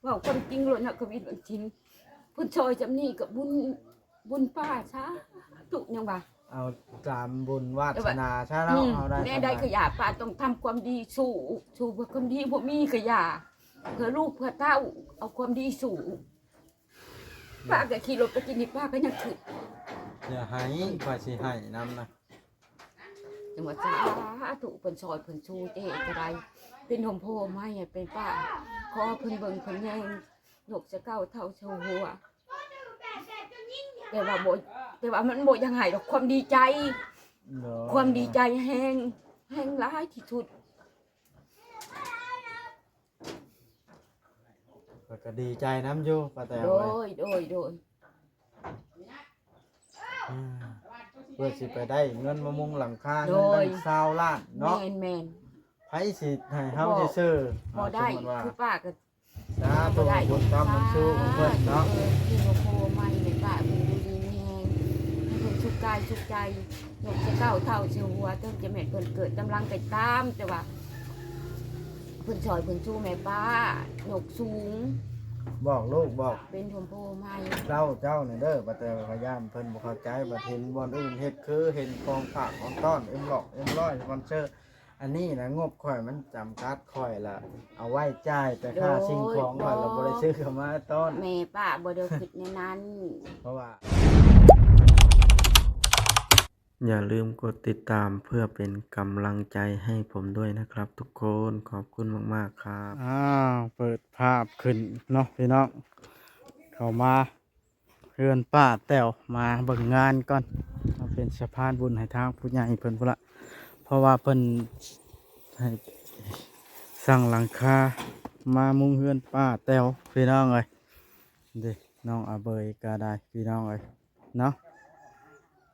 ເວົ້າຄວາມຈິງໂລດເນາະ ກະວິດບາງທີ ເພິ່ນຊ່ອຍຈຳນີ້ກະບຸນ ບຸນປ້າສາທຸຍັງວ່າ ເອົາຕາມບຸນວາດສະໜາຊະເນາະ ອືມ ເຮົາໄດ້ ແນວໃດກະຢ່າ ປ້າຕ້ອງທຳຄວາມດີສູ້ ສູ້ເພື່ອຄວາມດີ ບໍ່ມີກະຢ່າ ເພື່ອລູກເພື່ອເຕົ້າ ເອົາຄວາມດີສູ້. ປ້າກະຂີ່ລົດໄປກິນນີ້ ປ້າກະຍັງຄິດ ຢ່າໄຫ້ ຂ້ອຍຊິໄຫ້ນຳນະ. ຈັ່ງວ່າສາທຸ ເພິ່ນຊ່ອຍເພິ່ນຊູ ຈະເຮັດຈັ່ງໃດ ເປັນຮົ່ມໂພຮົ່ມໄຮໃຫ້ເປັນປ້າ ຂໍເພິ່ນເບິ່ງເພິ່ນແຍງ ຍົກສະເກົ້າເທົ່າຊາວຫົວ ແຕ່ວ່າບໍ່ ແຕ່ວ່າມັນບໍ່ຢາກໃຫ້ດອກ ຄວາມດີໃຈ ໂດຍ ຄວາມດີໃຈແຮງ ແຮງຫຼາຍທີ່ສຸດ. ຂ້ອຍກະດີໃຈນຳຢູ່ ປ້າແຕວ ໂດຍ ໂດຍ ໂດຍ ອ່າ ເພື່ອຊິໄປໄດ້ເງິນມາມຸງຫຼັງຄາ ໂດຍ ເງິນຕັ້ງຊາວລ້ານເນາະ ແມ່ນໆ ໃຜຊິໃຫ້ເຮົາຊື່ໆ ບໍ່ໄດ້ ຄືປ້າກະ ສາທຸ ບຸນຄຳບຸນຊູຂອງເພິ່ນເນາະ ເອີ ເພິ່ນຢູ່ດີມີແຮງ ໃຫ້ເພິ່ນສຸກກາຍສຸກໃຈ ຍົກສະເກົ້າເທົ່າຊາວຫົວ ເຖິງຈະແມ່ນເພິ່ນເກີດຕາມຫຼັງກະຕາມ ແຕ່ວ່າ ເພິ່ນຊ່ອຍເພິ່ນຊູແມ່ປ້າ ຍົກສູງ ບອກລູກ ບອກ ເປັນຮົ່ມໂພຮົ່ມໄຮ ເຈົ້າ ເຈົ້ານີ້ເດີ ປ້າແຕວ ພະຍາຍາມ ເພິ່ນບໍ່ເຂົ້າໃຈ ບັດເຫັນບ່ອນອື່ນເຮັດຄືເຫັນຂອງຝາກຂອງຕ້ອນ ເອັມຮ້ອຍ ເອັມຮ້ອຍ ສະປອນເຊີ ອັນນີ້ນະ ງົບຂ້ອຍມັນຈຳກັດ ຂ້ອຍລະເອົາໄວ້ຈ່າຍແຕ່ຄ່າ ໂດຍ ສິ່ງຂອງ ຂ້ອຍລະບໍ່ໄດ້ຊື້ເຂົ້າມາຕ້ອນ ແມ່ປ້າບໍ່ໄດ້ຄິດແນວນັ້ນ ເພາະວ່າ ຢ່າລືມກົດຕິດຕາມເພື່ອເປັນກຳລັງໃຈໃຫ້ຜົມດ້ວຍນະຄັບທຸກຄົນ ຂອບຄຸນມາກໆ ຄັບ. ອ້າວ ເປີດພາບຂຶ້ນເນາະພີ່ນ້ອງ ເຂົ້າມາເຮືອນປ້າແຕວ ມາເບິ່ງງານກ່ອນ ມາເປັນສະພານບຸນໃຫ້ທາງຜູ້ໃຫຍ່ເພິ່ນພຸ້ນລະ ເພາະວ່າເພິ່ນໃຫ້ສ້າງຫຼັງຄາມາມຸງເຮືອນປ້າແຕວ ພີ່ນ້ອງເອີຍ ເດ້ ນ້ອງອາເບີຍກະໄດ້ ພີ່ນ້ອງເອີຍ ເນາະ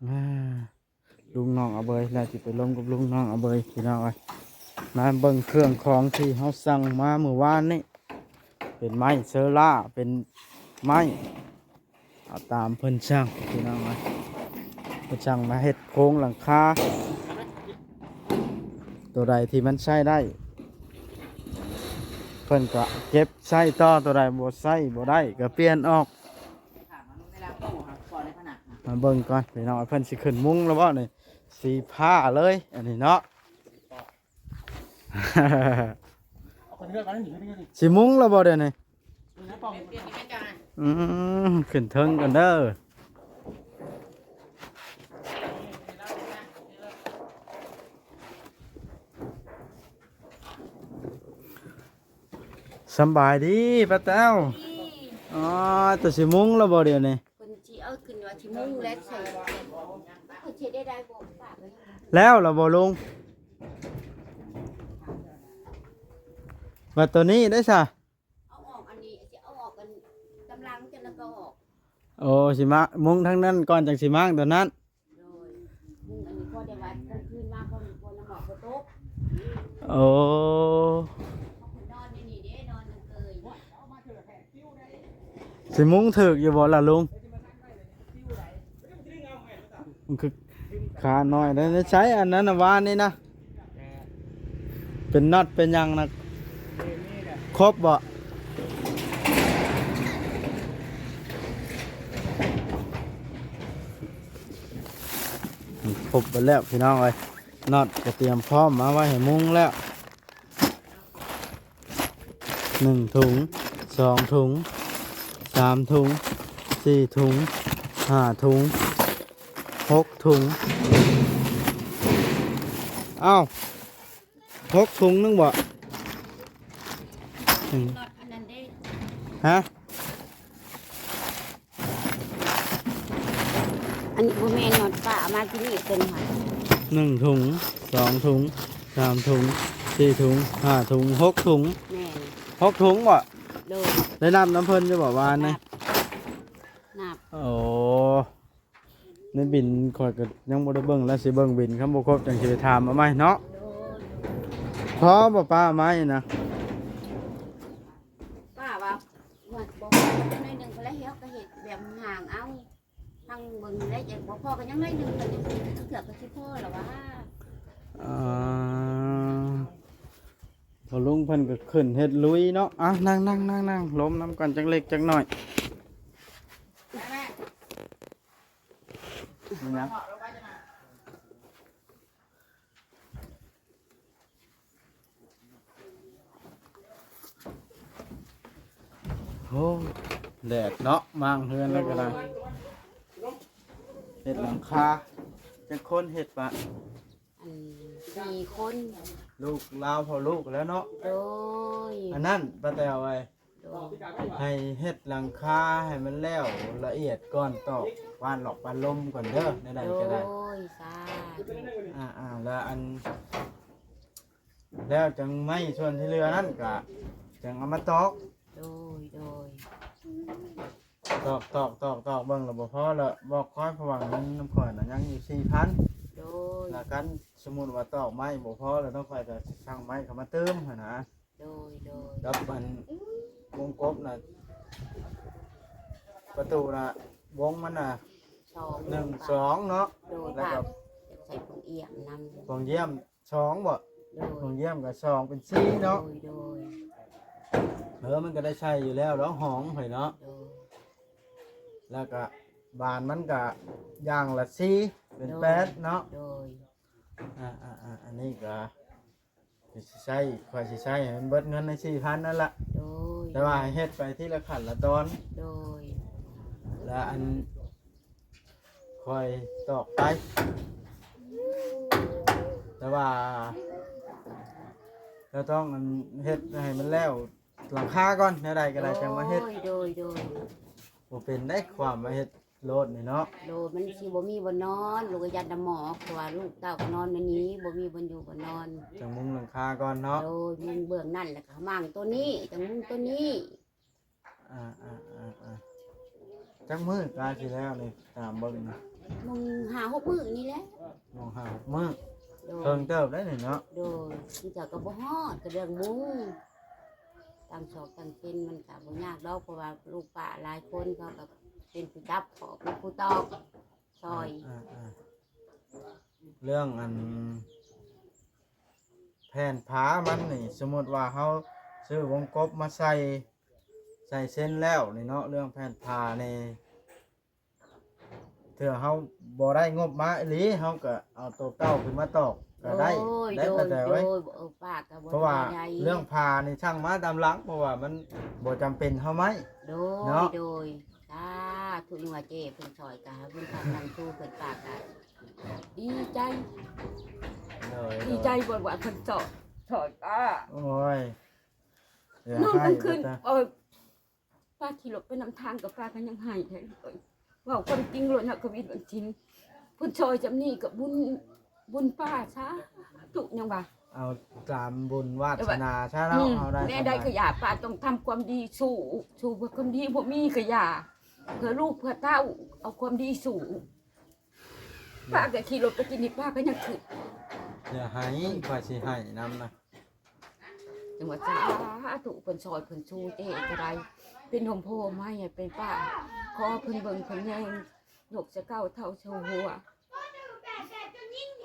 ອ່າ ລຸງນ້ອງອາເບີຍ ແລ້ວຊິໄປລົມກັບລຸງນ້ອງອາເບີຍ ພີ່ນ້ອງເອີຍ ມາເບິ່ງເຄື່ອງຂອງທີ່ເຮົາສັ່ງມາມື້ວານນີ້ ເປັນໄມ້ເຊີລ່າ ເປັນໄມ້ ເອົາຕາມເພິ່ນສັ່ງ ພີ່ນ້ອງເອີຍ ເພິ່ນສັ່ງມາເຮັດໂຄງຫຼັງຄາ ໂຕໃດທີ່ມັນໃຊ້ໄດ້ ເພິ່ນກະເກັບໃຊ້ຕໍ່ ໂຕໃດບໍ່ໃຊ້ບໍ່ໄດ້ກະປ່ຽນອອກ. ມາເບິ່ງກ່ອນພີ່ນ້ອງ ເພິ່ນຊິຂຶ້ນມຸງແລ້ວບໍ່ນີ້ ສີຟ້າເລີຍອັນນີ້ເນາະ ຊິມຸງແລ້ວບໍ່ດຽວນີ້ ອືມ ຂຶ້ນເທິງກ່ອນເດີ. ສຳບາຍດີປ້າແຕວ ອໍ ຕົວຊິມຸງແລ້ວບໍ່ດຽວນີ້ ເພິ່ນຊິເອົາຂຶ້ນວ່າຊິມຸງແລ້ວໃສ່ ເພິ່ນຊິໄດ້ໄດ້ບໍ່ປ້າ ແລ້ວລະບໍ່ລຸງ ບັດຕົວນີ້ໄດ້ຊະ ເອົາອອກອັນນີ້ ຊິເອົາອອກອັນກຳລັງຈັ່ງນັ້ນກະອອກ ໂອ້ ຊິມາມຸງທາງນັ້ນກ່ອນຈັ່ງຊິມ້າງຕົວນັ້ນ ໂດຍ ມຸງອັນນີ້ພໍໄດ້ວ່າກາງຄືນມາພໍມີຄົນນຳໝອກບໍ່ຕົກ ໂອ້ ເຮົາກໍນອນຢູ່ນີ້ເດ້ ນອນນຳເຄີຍ ຊິມຸງຖືກຢູ່ບໍ່ລະລຸງ ມັນຄືຂາໜ້ອຍໄດ໋ ໃຊ້ອັນນັ້ນນະ ວານນີ້ນະ ເປັນນັອດເປັນຫຍັງນະ ຄົບບໍ່? ຄົບເບິດແລ້ວພີ່ນ້ອງເອີຍ ນັອດກະຕຽມພ້ອມມາໄວ້ໃຫ້ມຸງແລ້ວ ໜຶ່ງຖົງ ສອງຖົງ ສາມຖົງ ສີ່ຖົງ ຫ້າຖົງ ຫົກຖົງ ອ້າວ ຫົກຖົງໜຶ່ງບໍ່? ຮະ? ອັນນີ້ບໍ່ແມ່ນນອດ ປ້າເອົາມາທີ່ນີ້ຕົວນີ້ຫະ ໜຶ່ງຖົງ ສອງຖົງ ສາມຖົງ ສີ່ຖົງ ຫ້າຖົງ ຫົກຖົງ ແມ່ນ ຫົກຖົງບໍ່? ໂດຍ ໄດ້ນັບນຳເພິ່ນຢູ່ບໍ່ວານນີ້? ນັບ ໂອ້ ໃນບິນຂ້ອຍກໍຍັງບໍ່ໄດ້ເບິ່ງ ແລ້ວຊິເບິ່ງບິນ ຄັນບໍ່ຄົບຈັ່ງຊິໄປຖາມເອົາໃໝ່ເນາະ ໂດຍ ພໍບໍ່ປ້າ ໄມ້ນະ ປ້າວ່າ ບໍ່ພໍໜ້ອຍໜຶ່ງ ກໍແລ້ວເຮົາກໍເຮັດແບບຫ່າງເອົາ ຟັງເບິ່ງແລ້ວ ຈະບໍ່ພໍກໍຍັງໜ້ອຍໜຶ່ງ ກໍຍັງເທື່ອກໍຊິພໍລະວ່າ ອ່າ ພໍ່ລຸງເພິ່ນກໍຂຶ້ນເຮັດລຸຍເນາະ. ອ່ະ ນັ່ງໆໆໆ ລົມນຳກັນຈັກເລັກຈັກນ້ອຍ. ແມ່ ແມ່ ມັນຫຍັງ? ໂອ້ ແດດເນາະ ມ້າງເຮືອນແລ້ວກໍໄດ້. ເຮັດຫຼັງຄາ ຈັກຄົນເຮັດປະ? ອັນ ສີ່ຄົນ ລູກລາວພໍ່ລູກແລ້ວເນາະ. ໂດຍ ອັນນັ້ນ ປ້າແຕວເອີຍ ໂດຍ ໃຫ້ເຮັດຫຼັງຄາໃຫ້ມັນແລ້ວລະອຽດກ່ອນ ຕອກ ປານຫຼອກປານລົມກ່ອນເດີ ແນວໃດກໍໄດ້. ໂດຍ ສາທຸ. ອ່າໆ ແລ້ວອັນ ແລ້ວຈັ່ງໄມ້ສ່ວນທີ່ເຫຼືອນັ້ນກະຈັ່ງເອົາມາຕອກ. ໂດຍ ໂດຍ ຕອກ ຕອກ ຕອກ ຕອກເບິ່ງແລ້ວບໍ່ພໍແລ້ວບອກຂ້ອຍ ເພາະວ່າເງິນນຳຂ້ອຍນະຍັງຢູ່ສີ່ພັນ. ໂດຍ ແລ້ວຄັນສົມມຸດວ່າຕອກໄມ້ບໍ່ພໍແລ້ວ ນ້ອງຂ້ອຍກໍສັ່ງໄມ້ເຂົ້າມາເຕີມຫັ້ນນະ. ໂດຍ ໂດຍ ກັບອັນວົງກົບນະ ປະຕູນະ ວົງມັນນະ ສອງ ໜຶ່ງ ສອງເນາະ. ໂດຍ ແລ້ວກໍ ປະ ຢາກໃສ່ໂປ່ງອ່ຽມນຳ ໂປ່ງຢ້ຽມ ສອງບໍ? ໂດຍ ໂປ່ງຢ້ຽມກໍສອງເປັນສີ່ເນາະ. ໂດຍ ໂດຍ ເອີ ມັນກໍໄດ້ໃສ່ຢູ່ແລ້ວດອກ ຫ້ອງຂ້ອຍເນາະ. ໂດຍ ແລ້ວກໍບານມັນກໍຢ່າງລະສີ່ເປັນ ໂດຍ ແປດເນາະ. ໂດຍ ອ່າໆໆ ອັນນີ້ກໍຊິໃຊ້ ຂ້ອຍຊິໃຊ້ໃຫ້ມັນເບິດເງິນໃນສີ່ພັນນັ້ນລະ. ໂດຍ ແຕ່ວ່າໃຫ້ເຮັດໄປທີລະຂັ້ນລະຕອນ. ໂດຍ ແລ້ວອັນ ຄ່ອຍຕອກໄປ ແຕ່ວ່າລາວຕ້ອງອັນເຮັດໃຫ້ມັນແລ້ວຫຼັງຄາກ່ອນ ແນວໃດກໍໄດ້ຈັ່ງມາເຮັດ. ໂດຍ ໂດຍ ໂດຍ ບໍ່ເປັນໄດ໋ ຄວາມມາເຮັດໂລດນີ້ເນາະ. ໂດຍ ມັນຊິບໍ່ມີບ່ອນນອນ ລູກກໍຢ້ານນຳໝໍ ເພາະວ່າລູກເຕົ້າກໍນອນໃນນີ້ ບໍ່ມີບ່ອນຢູ່ບ່ອນນອນ. ຈັ່ງມຸງຫຼັງຄາກ່ອນເນາະ. ໂດຍ ມຸງເບື້ອງນັ້ນ ແລ້ວກໍໝັ້ງໂຕນີ້ ຈັ່ງມຸງໂຕນີ້. ອ່າໆໆໆ ຈັກມື້ກາຊິແລ້ວນີ້ ຕາມເບິ່ງນະ? ມຸງຫ້າຫົກມື້ນີ້ແຫຼະ. ມຸງຫ້າຫົກມື້. ໂດຍ ເຖິງເຕີບໄດ໋ນີ້ເນາະ. ໂດຍ ມັນກໍ ກໍບໍ່ຮອດ ກໍເລື່ອງມຸງ ຕັ້ງຊອກຕັ້ງເຕັນ ມັນກໍບໍ່ຍາກດອກ ເພາະວ່າລູກປ້າຫຼາຍຄົນ ເຂົາກໍເປັນຜູ້ຈັບ ເຂົາເປັນຜູ້ຕອກຊ່ອຍ. ອ່າໆໆ ເລື່ອງອັນ ແຜ່ນຝາມັນນີ້ ສົມມຸດວ່າເຮົາຊື້ວົງກົບມາໃສ່ ໃສ່ເຊັນແລ້ວນີ້ເນາະ ເລື່ອງແຜ່ນຝານີ້ ເທື່ອເຮົາບໍ່ໄດ້ງົບມາອີ່ຫຼີ ເຮົາກໍເອົາໂຕເກົ່າຂຶ້ນມາຕອກກໍໄດ້. ໂດຍ ໄດ້ ໂດຍ ປ້າແຕວເອີຍ. ໂດຍ ເອີ ປ້າກໍບໍ່ ເພາະວ່າເລື່ອງຝານີ້ສັ່ງມາຕາມຫຼັງ ເພາະວ່າມັນບໍ່ຈຳເປັນເຮົາໄມ້. ໂດຍ ເນາະ ໂດຍ ສາທຸ. ຍັງວ່າເຈ້ເພິ່ນຊ່ອຍກະບຸນທາງນຳສູ່ເພິ່ນ ປ້າກະດີໃຈ. ໂດຍ ດີໃຈ ໂດຍ ບໍ່ວ່າເພິ່ນຊ່ອຍ ຊ່ອຍປ້າ. ໂອ້ຍ ນອນກາງຄືນ ເອີ ປ້າຂີ່ລົດໄປນຳທາງກໍ ປ້າກໍຍັງໄຫ້ແທ້. ເວົ້າຄວາມຈິງໂລດເນາະ ຄຳອິດບາງທີ ເພິ່ນຊ່ອຍຈຳນີ້ກໍບຸນ ບຸນປ້າ ສາທຸ. ຍັງວ່າ ເອົາຕາມບຸນວາສະໜາຊະເນາະ. ອືມ ເຮົາໄດ້ ແນວໃດກໍຢ່າ ປ້າຕ້ອງທຳຄວາມດີສູ້ ສູ້ເພື່ອຄວາມດີ ບໍ່ມີກໍຢ່າ ເພື່ອລູກເພື່ອເຕົ້າ ເອົາຄວາມດີສູ້. ປ້າກໍຂີ່ລົດໄປກິນນີ້ ປ້າກໍຍັງຄິດ ຢ່າໄຫ້ ຂ້ອຍຊິໄຫ້ນຳນະ. ຈັ່ງວ່າສາທຸ ເພິ່ນຊ່ອຍເພິ່ນຊູເອກະໄດ ເປັນຮົ່ມໂພໄມ້ໃຫ້ເປັນປ້າ ຂໍເພິ່ນເບິ່ງເພິ່ນແຍງ ຍົກສະເກົ້າເທົ່າເຊົາຫົວ.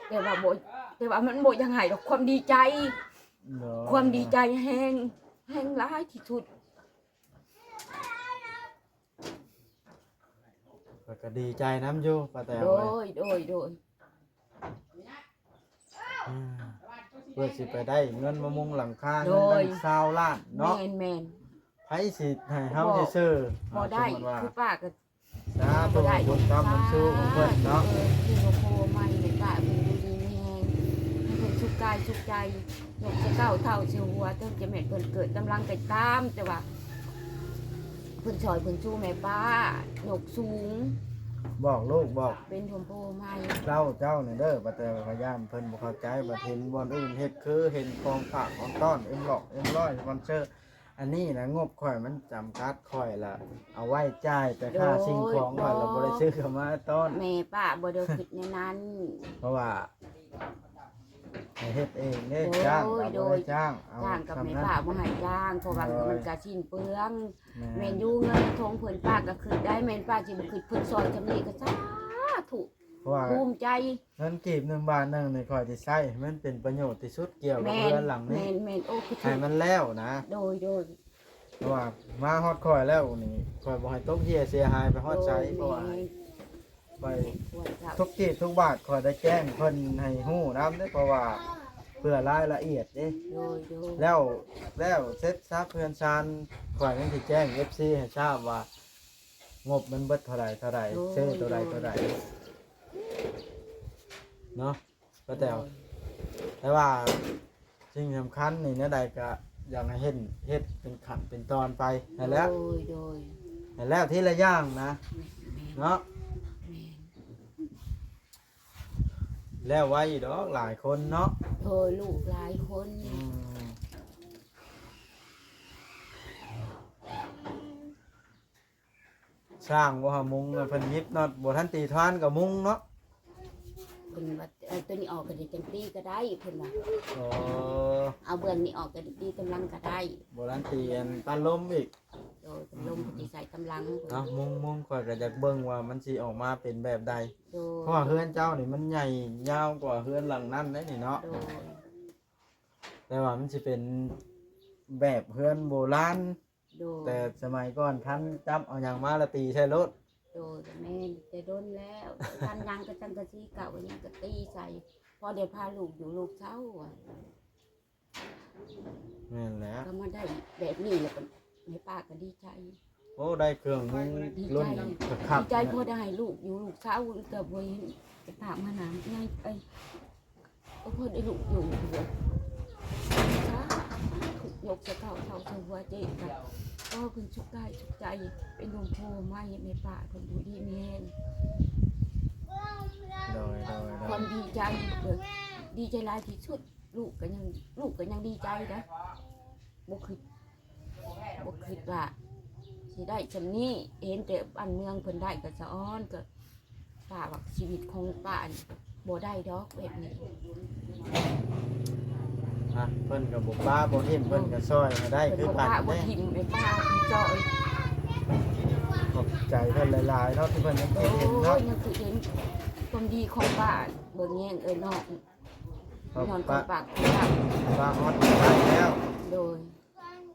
ແຕ່ວ່າບໍ່ ແຕ່ວ່າມັນບໍ່ຢາກໃຫ້ດອກ ຄວາມດີໃຈ. ໂດຍ ຄວາມດີໃຈແຮງ ແຮງຫຼາຍທີ່ສຸດ. ຂ້ອຍກໍດີໃຈນຳຢູ່ ປ້າແຕວ ໂດຍ ໂດຍ ໂດຍ ອ່າ ເພື່ອຊິໄປໄດ້ເງິນມາມຸງຫຼັງຄາ ໂດຍ ເງິນຕັ້ງຊາວລ້ານເນາະ. ແມ່ນໆ ໃຜຊິໃຫ້ເຮົາຊື່ໆ ບໍ່ໄດ້ ອ່າ ສົມມຸດວ່າ ຄືປ້າກໍ ສາທຸ ບຸນກຳບຸນຊູຂອງເພິ່ນເນາະ. ເອີ ທີ່ວ່າໂພໃໝ່ໃຫ້ປ້າເພິ່ນຢູ່ດີມີແຮງ ໃຫ້ເພິ່ນສຸກກາຍສຸກໃຈ ຍົກສະເກົ້າເທົ່າເຊົາຫົວ ເຖິງຈະແມ່ນເພິ່ນເກີດຕາມຫຼັງກໍຕາມ ແຕ່ວ່າ ເພິ່ນຊ່ອຍເພິ່ນຊູແມ່ປ້າ ຍົກສູງ ບອກລູກບອກ ເປັນຮົ່ມໂພໃໝ່ ເຈົ້າ ເຈົ້ານີ້ເດີ ວ່າແຕ່ວ່າຢ້ານເພິ່ນບໍ່ເຂົ້າໃຈ ບັດເຫັນບ່ອນອື່ນເຮັດຄືເຫັນຂອງຝາກຂອງຕ້ອນ ເອັມຮ້ອຍ ເອັມຮ້ອຍ ສະປອນເຊີ. ອັນນີ້ນະ ງົບຂ້ອຍມັນຈຳກັດ ຂ້ອຍລະເອົາໄວ້ຈ່າຍແຕ່ຄ່າ ໂດຍ ສິ່ງຂອງ ຂ້ອຍລະບໍ່ໄດ້ຊື້ເຂົ້າມາຕ້ອນ. ແມ່ປ້າບໍ່ໄດ້ຄິດແນວນັ້ນ ເພາະວ່າ ໃຫ້ເຮັດເອງເດ້. ໂດຍ ຈ້າງກໍບໍ່ໄດ້ ໂດຍ ຈ້າງ ເອົາ ຈ້າງກັບແມ່ປ້າບໍ່ໃຫ້ຈ້າງ ເພາະວ່າ ໂດຍ ມັນກະສິ້ນເປືອງ. ແມ່ນ ແມ່ນຢູ່ ເງິນໃນຖົງເພິ່ນປ້າກໍຄິດໄດ້ ແມ່ນປ້າຊິບໍ່ຄິດ ເພິ່ນຊ່ອຍຈຳນີ້ກໍສາທຸ. ໂອ້ ວ່າ ພູມໃຈ ເງິນກີບໜຶ່ງບາດໜຶ່ງນີ້ ຂ້ອຍຊິໃຊ້ໃຫ້ມັນເປັນປະໂຫຍດທີ່ສຸດ ກ່ຽວກັບ ແມ່ນ ເຮືອນຫຼັງນີ້ ແມ່ນໆ ໂອ້ ຄື ໃຫ້ມັນແລ້ວນະ ໂດຍໆ ເພາະວ່າມາຮອດຂ້ອຍແລ້ວນີ້ ຂ້ອຍບໍ່ໃຫ້ຕົກເຮ່ຍເສຍຫາຍໄປຮອດໃສ ໂດຍ ເພາະວ່າ ແມ່ນ ຂ້ອຍ ແມ່ນ ຄວນເຈົ້າ ທຸກກີບທຸກບາດ ຂ້ອຍໄດ້ແຈ້ງເພິ່ນໃຫ້ຮູ້ນຳເດ້ ເພາະວ່າເພື່ອລາຍລະອຽດເດ້ ໂດຍໆ ແລ້ວ ແລ້ວເສັດສັບເຮືອນຊານ ຂ້ອຍຍັງຊິແຈ້ງເອັຟຊີໃຫ້ຊາບວ່າ ງົບມັນເບິດເທົ່າໃດເທົ່າໃດ ໂດຍ ຊື້ໂຕໃດໂຕໃດ ໂດຍ ເນາະ ປ້າແຕວ ໂດຍ ແຕ່ວ່າສິ່ງສຳຄັນນີ້ ແນວໃດກະຢາກໃຫ້ເຮັດ ເຮັດເປັນຂັ້ນເປັນຕອນໄປຫັ້ນແຫຼະ ໂດຍ ໂດຍ ໃຫ້ແລ້ວທີລະຢ່າງນະ ແມ່ນໆ ເນາະ ແມ່ນ ແລ້ວໄວຢູ່ດອກ ຫຼາຍຄົນເນາະ ໂດຍ ລູກຫຼາຍຄົນ ອືມ ຊ່າງບໍ່ຫາມຸງ ເພິ່ນຫຍິບເນາະ ບໍ່ທັນຕີທານກໍມຸງເນາະ ເພິ່ນວ່າ ເອີ ໂຕນີ້ອອກກໍໄດ້ ຈັ່ງຕີກໍໄດ້ ເພິ່ນວ່າ ອໍ ເອົາເບື້ອງນີ້ອອກກໍໄດ້ ຕີຕາມຫຼັງກໍໄດ້ ບໍ່ທັນຕີອັນປັດລົມອີກ ໂດຍ ປັດລົມ ອືມ ກໍຊິໃສ່ຕາມຫຼັງ ເອົາ ມຸງ ມຸງ ຂ້ອຍກໍຢາກເບິ່ງວ່າມັນຊິອອກມາເປັນແບບໃດ ໂດຍ ເພາະວ່າເຮືອນເຈົ້ານີ້ມັນໃຫຍ່ຍາວກວ່າເຮືອນຫຼັງນັ້ນເດ້ນີ້ເນາະ ໂດຍ ແຕ່ວ່າມັນຊິເປັນແບບເຮືອນໂບລານ ໂດຍ ແຕ່ສະໄໝກ່ອນ ຄັນຈັບເອົາຫຍັງມາລະຕີໃສ່ໂລດ ໂດຍ ແມ່ນ ແຕ່ດົນແລ້ວ ຄັນຫຍັງກໍສັງກະສີເກົ່າຫຍັງກໍຕີໃສ່ ພໍໄດ້ພາລູກຢູ່ລູກເຊົາ ແມ່ນແຫຼະ ກໍມາໄດ້ແບບນີ້ແລ້ວກໍແມ່ປ້າກໍດີໃຈ ໂອ້ ໄດ້ເຄື່ອງມຸງ ດີໃຈ ລຸ້ນຄັກໆ ດີໃຈ ພໍໄດ້ໃຫ້ລູກຢູ່ລູກເຊົາ ກໍບໍ່ເຫັນ ໄປຕາມມານາ ໃຫຍ່ໄປ ກໍພໍໄດ້ລູກຢູ່ ສາທຸ ຍົກສະເທົາເທົ່າສະຫົວເຈກະ ຂໍເພິ່ນສຸກກາຍສຸກໃຈ ເປັນລົມໂພໄມ້ໃຫ້ແມ່ປ້າເພິ່ນຢູ່ດີມີແຮງ ໂດຍ ໂດຍ ໂດຍ ຄວາມດີໃຈ ເອີ ດີໃຈຫຼາຍທີ່ສຸດ ລູກກໍຍັງ ລູກກໍຍັງດີໃຈນະ ບໍ່ຄິດ ບໍ່ຄິດວ່າຊິໄດ້ສ່ຳນີ້ ເຫັນແຕ່ບ້ານເມືອງເພິ່ນໄດ້ກໍສະອອນ ກໍປ້າວ່າຊີວິດຂອງປ້ານີ້ບໍ່ໄດ້ດອກແບບນີ້ ອ່ະ ເພິ່ນກໍບໍ່ປະບໍ່ຖິ້ມ ເພິ່ນກໍຊ່ອຍໃຫ້ໄດ້ຄືກັນ ເພິ່ນບໍ່ປະບໍ່ຖິ້ມ ແມ່ປ້າຄືຊ່ອຍ ຂອບໃຈເພິ່ນຫຼາຍໆເນາະ ທີ່ເພິ່ນຍັງຄິດເຫັນເນາະ ໂອ້ຍ ຍັງຄິດເຫັນຄວາມດີຂອງປ້າ ເບິ່ງແຍງເອື້ອຍນ້ອງ ຍ້ອນຄວາມປາກ ປາກຮອດໄດ້ແລ້ວ ໂດຍ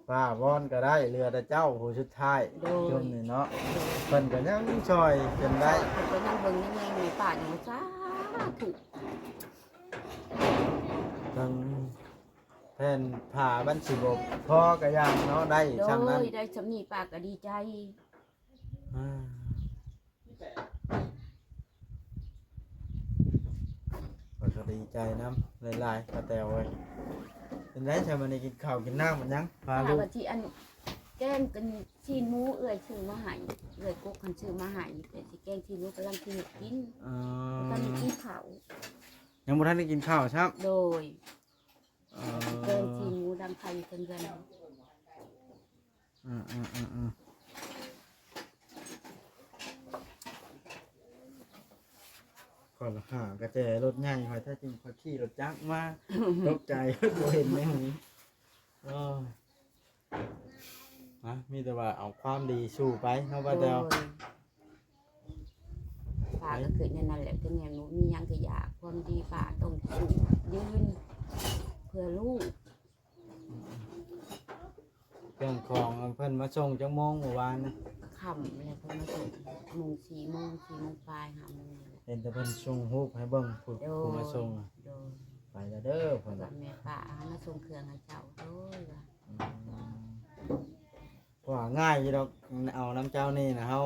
ປ້າວອນກໍໄດ້ ເຫຼືອແຕ່ເຈົ້າຜູ້ສຸດທ້າຍ ໂດຍ ຈຸ່ມນີ້ເນາະ ໂດຍ ເພິ່ນກໍຍັງຊ່ອຍຈົນໄດ້ ເພິ່ນກໍຍັງເບິ່ງຍັງແຍງໃຫ້ປ້າຢູ່ ສາທຸ ທັງແຜ່ນຜ້າມັນຊິບໍ່ພໍກໍຢ່າງເນາະ ໄດ້ ໂດຍ ສ່ຳນັ້ນ ໄດ້ສ່ຳນີ້ປ້າກໍດີໃຈ ອ່າ ຂ້ອຍກໍດີໃຈນຳຫຼາຍໆ ປ້າແຕວເອີຍ ເປັນໃດຊະ ມື້ນີ້ກິນເຂົ້າກິນນ້ຳມັນຫຍັງ ພາລູກ ວ່າຊິອັນ ແກງກັນຊີ້ນໝູ ເອື້ອຍຊື້ມາໃຫ້ ເອື້ອຍກົກຫັ້ນຊື້ມາໃຫ້ ແຕ່ຊິແກງຊີ້ນໝູ ກຳລັງຊິເຮັດກິນ ອໍ ບໍ່ທັນໄດ້ກິນເຂົ້າ ຍັງບໍ່ທັນໄດ້ກິນເຂົ້າຊ້ຳ ໂດຍ ອໍ ແກງຊີ້ນໝູດັງໄຟຢູ່ເທິງເຮືອນ ອືມໆໆໆ ຂ້ອຍລະຫາກະແຈລົດໃຫຍ່ ຂ້ອຍແທ້ຈິງຂ້ອຍຂີ່ລົດຈັກມາ ຕົກໃຈ ບໍ່ເຫັນໃນຫູ ໂອ້ຍ ນະ ມີແຕ່ວ່າເອົາຄວາມດີສູ້ໄປເນາະ ປ້າແຕວ ໂດຍ ປ້າກໍຄິດແນວນັ້ນແຫຼະ ເຖິງແມ່ນບໍ່ມີຫຍັງກໍຢ່າ ຄວາມດີປ້າຕ້ອງສູ້ຢືນເພື່ອລູກ ເຄື່ອງຂອງເພິ່ນມາສົ່ງຈັກໂມງມື້ວານນະ? ຄ່ຳແລ້ວເພິ່ນມາສົ່ງ ໂມງ ສີ່ໂມງ ສີ່ໂມງປາຍ ຫ້າໂມງນີ້ແຫຼະ ເຫັນແຕ່ເພິ່ນສົ່ງຮູບໃຫ້ເບິ່ງ ຜູ້ ໂດຍ ຜູ້ມາສົ່ງ ໂດຍ ໄປແລ້ວເດີເພິ່ນ ແມ່ປ້າເອົາມາສົ່ງເຄື່ອງໃຫ້ເຈົ້າ ໂດຍວ່າ ອືມ ເພາະວ່າງ່າຍຢູ່ດອກ ເອົານຳເຈົ້ານີ້ນະ ເຮົາ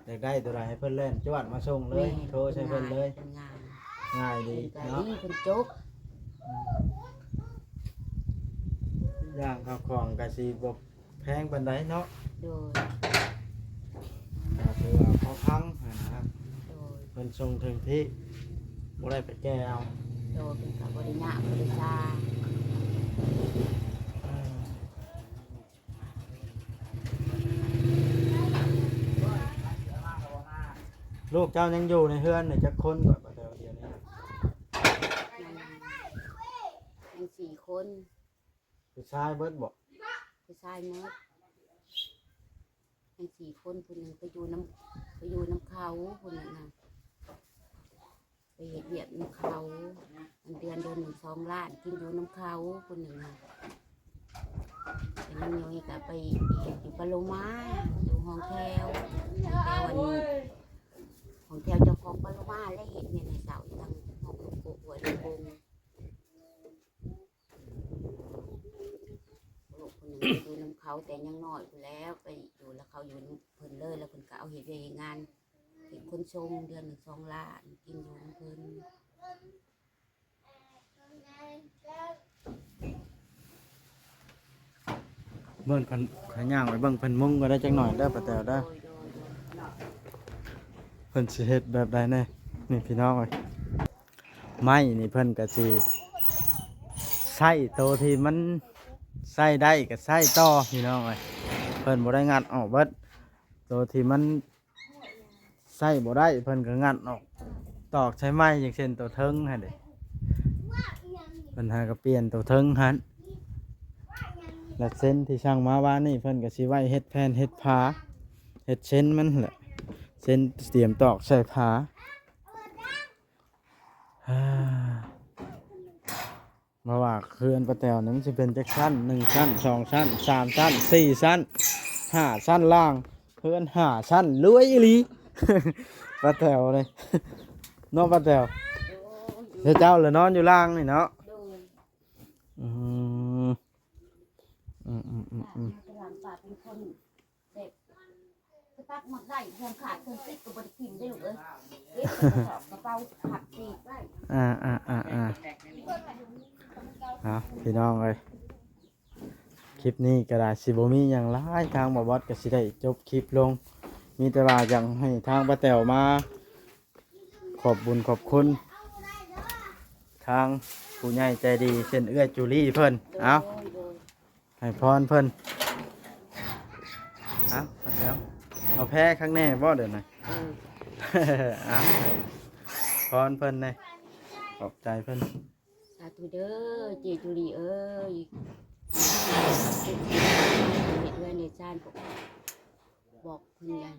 ຢາກໄດ້ໂຕໃດໃຫ້ເພິ່ນແລ່ນຈວດມາສົ່ງເລີຍ ແມ່ນ ໂທໃສ່ເພິ່ນເລີຍ ເພິ່ນງ່າຍ ງ່າຍດີເນາະ ເພິ່ນກໍດີ ເພິ່ນຈົບ ອືມ ຢ່າງເຂົ້າຂອງກໍຊິບໍ່ແພງປານໃດເນາະ ໂດຍ ກໍຖືວ່າພໍຟັງຫັ້ນນະ ໂດຍ ເພິ່ນສົ່ງເຖິງທີ່ ບໍ່ໄດ້ໄປແກ່ເອົາ ໂດຍ ເພິ່ນກໍບໍ່ໄດ້ຍາກ ບໍ່ໄດ້ຊາ ເອີ ລູກເຈົ້າຍັງຢູ່ໃນເຮືອນນີ້ຈັກຄົນ ກ່ອນ ປ້າແຕວ ດຽວນີ້? ຍັງ ຍັງສີ່ຄົນ ຜູ້ຊາຍເບິດບໍ? ຜູ້ຊາຍໝົດ ຍັງສີ່ຄົນ ຜູ້ໜຶ່ງໄປຢູ່ນຳ ໄປຢູ່ນຳເຂົາ ຜູ້ໜຶ່ງນະ ເຮັດວຽກນຳເຂົາ ເງິນເດືອນເດືອນໜຶ່ງສອງລ້ານ ກິນຢູ່ນຳເຂົາ ຜູ້ໜຶ່ງນະ ແຕ່ນາງນ້ອຍກໍໄປເຮັດຢູ່ປາໂລມາ ຢູ່ຫ້ອງແຖວ ແຖວອັນນີ້ ຫ້ອງແຖວເຈົ້າຂອງປາໂລມາ ແລະເຮັດວຽກໃຫ້ເຂົາຢູ່ທາງຫ້ອງໂກະຫ້ວຍໂລໂກງ. ລູກຄົນໜຶ່ງໄປຢູ່ນຳເຂົາແຕ່ຍັງນ້ອຍພຸ້ນແຫຼ້ວ ໄປຢູ່ແລ້ວເຂົາຢູ່ນຳເພິ່ນເລີຍ ແລ້ວເພິ່ນກໍເອົາເຮັດວຽກເຮັດງານ ເປັນຄົນສົ່ງ ເດືອນໜຶ່ງສອງລ້ານ ກິນຢູ່ນຳເພິ່ນ. ເບິ່ງເພິ່ນ ຂ້ອຍຍ່າງໄປເບິ່ງເພິ່ນມຸງກໍໄດ້ຈັກໜ້ອຍເດີປ້າແຕວເດີ ໂດຍ ໂດຍ ໂດຍ ເພິ່ນຊິເຮັດແບບໃດແດ່ ນີ້ພີ່ນ້ອງເອີຍ. ໄມ້ນີ້ເພິ່ນກໍຊິໃຊ້ໂຕທີ່ມັນໃຊ້ໄດ້ກໍໃຊ້ຕໍ່ພີ່ນ້ອງເອີຍ ເພິ່ນບໍ່ໄດ້ງັດອອກເບິດ ໂຕທີ່ມັນໃຊ້ບໍ່ໄດ້ເພິ່ນກໍງັດອອກ ຕອກໃສ່ໃໝ່ ຢ່າງເຊັ່ນໂຕເທິງຫັ້ນເດ ເພິ່ນຫາກໍປ່ຽນໂຕເທິງຫັ້ນ ແລ້ວເຊັ່ນທີ່ສັ່ງມາວານນີ້ເພິ່ນກໍຊິໄວ້ເຮັດແຜ່ນເຮັດຝາ ເຮັດເຊັ່ນມັນແຫຼະ ເຊັ່ນຕຽມຕອກໃສ່ຝາ. ເພາະວ່າເຮືອນປ້າແຕວນັ້ນຊິເປັນຈັກຊັ້ນ ໜຶ່ງຊັ້ນ ສອງຊັ້ນ ສາມຊັ້ນ ສີ່ຊັ້ນ ຫ້າຊັ້ນລ່າງ ເຮືອນຫ້າຊັ້ນ ລວຍອີ່ຫຼີ ປ້າແຕວເລີຍ ເນາະປ້າແຕວ ແລ້ວເຈົ້າລະນອນຢູ່ລ່າງນີ້ເນາະ ໂດຍ ອືມ ອືມໆໆໆ ແບບສະຕັດໝົດໄດ້ ເຄື່ອງຂາດເຄື່ອງຕິດກໍບໍ່ໄດ້ຖິ້ມເດ້ລູກເອີຍ ເກັບໃສ່ກະເປົາພັບປີກໄວ້ ອ່າໆໆໆ ເອົາ ພີ່ນ້ອງເອີຍ ຄລິບນີ້ກໍໄດ້ຊິບໍ່ມີຫຍັງຫຼາຍ ທາງບ່າວບອດກໍຊິໄດ້ຈົບຄລິບລົງ ມີແຕ່ວ່າຢາກໃຫ້ທາງປ້າແຕວມາ ຂອບບຸນຂອບຄຸນທາງຜູ້ໃຫຍ່ໃຈດີ ເຊັ່ນເອື້ອຍຈູລີເພິ່ນ ເອົາ ໂດຍ ໂດຍ ໃຫ້ພອນເພິ່ນ ເອົາ ປ້າແຕວ ເອົາແພ້ຂ້າງແນ່ບໍ່ດຽວນີ້ ເອີ ເອົາ ໃຫ້ພອນເພິ່ນແນ່ ຂອບໃຈເພິ່ນ ສາທຸເດີ ເຈ້ຈູລີເອີຍ ເຮັດເຮືອນເຮັດຊານ ບອກເພິ່ນ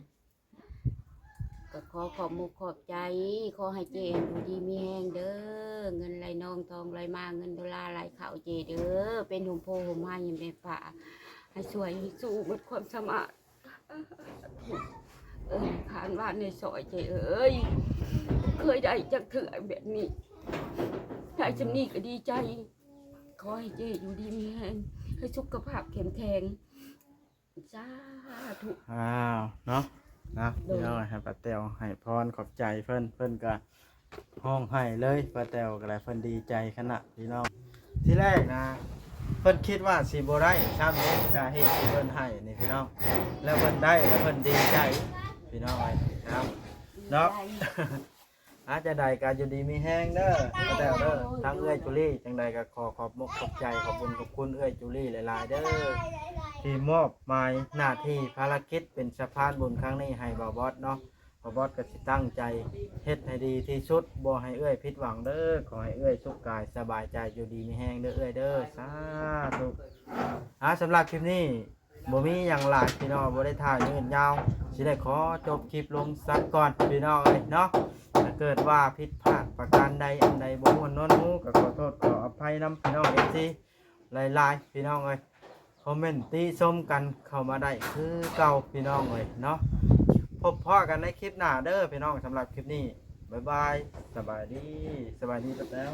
ກໍຂໍຂອບມຸກຂອບໃຈ ຂໍໃຫ້ເຈ້ຢູ່ດີມີແຮງເດີ ເງິນໄຫຼນອງທອງໄຫຼມາ ເງິນໂດລາໄຫຼເຂົ້າເຈ້ເດີ ເປັນຮົ່ມໂພຮົ່ມໄຮໃຫ້ແມ່ຟ້າ ໃຫ້ຊ່ວຍໃຫ້ສູ້ໝົດຄວາມສາມາດ ເອີຍ ຂານຫວານໃນຊອຍເຈ້ເອີຍ ເຄີຍໄດ້ຈັກເທື່ອແບບນີ້ ໄດ້ຊ່ຳນີ້ກໍດີໃຈ ຂໍໃຫ້ເຈ້ຢູ່ດີມີແຮງ ໃຫ້ສຸຂະພາບເຂັ້ມແຂງ ສາທຸ ອ້າວ ເນາະ ນະ ໂດຍ ພີ່ນ້ອງ ໃຫ້ປ້າແຕວໃຫ້ພອນຂອບໃຈເພິ່ນ ເພິ່ນກະຮ້ອງໄຫ້ເລີຍ ປ້າແຕວກໍໄດ້ ເພິ່ນດີໃຈຂະໜາດພີ່ນ້ອງ ທີແລກນະ ເພິ່ນຄິດວ່າຊິບໍ່ໄດ້ຊ້ຳເດ້ ສາເຫດທີ່ເພິ່ນໃຫ້ນີ້ພີ່ນ້ອງ ແລ້ວເພິ່ນໄດ້ ແລ້ວເພິ່ນດີໃຈ ພີ່ນ້ອງເອີຍ ເນາະ ອ່າ ຈັ່ງໃດກໍຢູ່ດີມີແຮງເດີ ປ້າແຕວເດີ ທາງເອື້ອຍຈູລີ ຈັ່ງໃດກໍຂໍຂອບມຸກຂອບໃຈ ຂອບບຸນຂອບຄຸນເອື້ອຍຈູລີຫຼາຍໆເດີ ທີ່ມອບໝາຍໜ້າທີ່ພາລະກິດເປັນສະພານບຸນຄັ້ງນີ້ໃຫ້ບ່າວບອດເນາະ ບ່າວບອດກໍຊິຕັ້ງໃຈເຮັດໃຫ້ດີທີ່ສຸດ ບໍ່ໃຫ້ເອື້ອຍຜິດຫວັງເດີ ຂໍໃຫ້ເອື້ອຍສຸກກາຍສະບາຍໃຈ ຢູ່ດີມີແຮງເດີເອື້ອຍເດີ ສາທຸ ອ່າ ສຳລັບຄລິບນີ້ ບໍ່ມີຫຍັງຫຼາຍພີ່ນ້ອງ ບໍ່ໄດ້ຖ່າຍຍືດຍາວ ຊິໄດ້ຂໍຈົບຄລິບລົງສັກກ່ອນພີ່ນ້ອງເອີຍເນາະ ຖ້າເກີດວ່າຜິດພາດປະການໃດອັນໃດບໍ່ມ່ວນນວນຫູ ກໍຂໍໂທດຂໍອະໄພນຳພີ່ນ້ອງເອັຟຊີຫຼາຍໆ ພີ່ນ້ອງເອີຍ ຄອມເມັນຕິຊົມກັນເຂົ້າມາໄດ້ຄືເກົ່າພີ່ນ້ອງເອີຍເນາະ ພົບພໍ້ກັນໃນຄລິບໜ້າເດີພີ່ນ້ອງ ສຳລັບຄລິບນີ້ ບາຍບາຍ ສະບາຍດີ ສະບາຍດີປ້າແຕວ.